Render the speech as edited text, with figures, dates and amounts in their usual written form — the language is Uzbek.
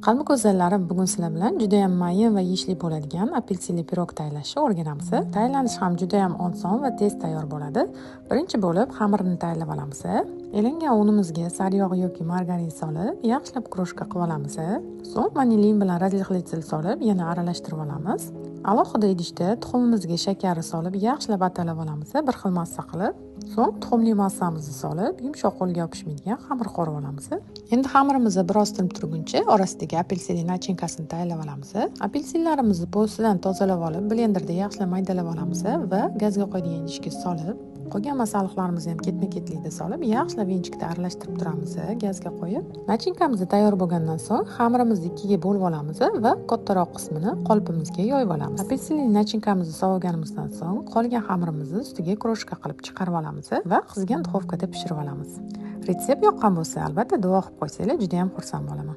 Qalbi go'zallarim, bugun sizlar bilan juda ham mayin va yeyishli bo'ladigan apelsinli pirog tayyorlashni o'rganamiz. Tayyorlanishi ham juda ham oson va tez tayyor bo'ladi. Birinchi bo'lib xamirni tayyorlab olamiz. Elangan unimizga sariyog' yoki margarin solib, yaxshilab крошка qilib olamiz. So'ng vanilin bilan разрыхлитель solib, yana aralashtirib olamiz. Alohida idishda tuxumimizga shakar solib, yaxshilab atalab olamiz, bir xil massa qilib. So'ng tuxumli massamizni solib, yumshoq, qo'lga yopishmaydigan xamir qo'rib olamiz. Endi xamirimizni biroz tinib turguncha orasidagi apelsinli начинка sini tayyorlab olamiz. Apelsinlarimizni po'stidan tozalab olib, blenderda yaxshilab maydalab olamiz va gazga qo'yadigan idishga solib, qolgan masalliqlarimizni ham ketma-ketlikda solib, yaxshilab venchikda aralashtirib turamiz gazga qo'yib. Начинка miz tayyor bo'lgandan so'ng xamirimizni ikkiga bo'lib olamiz va kattaroq qismini qolipimizga yoyib olamiz. Apelsinli начинка mizni soviganimizdan so'ng qolgan xamirimizni ustiga крошка qilib chiqarib olamiz va qizgan duxovkada pishirib olamiz. Retsept yoqqan bo'lsa, albatta duo qilib qo'ysanglar, juda ham xursand bo'laman.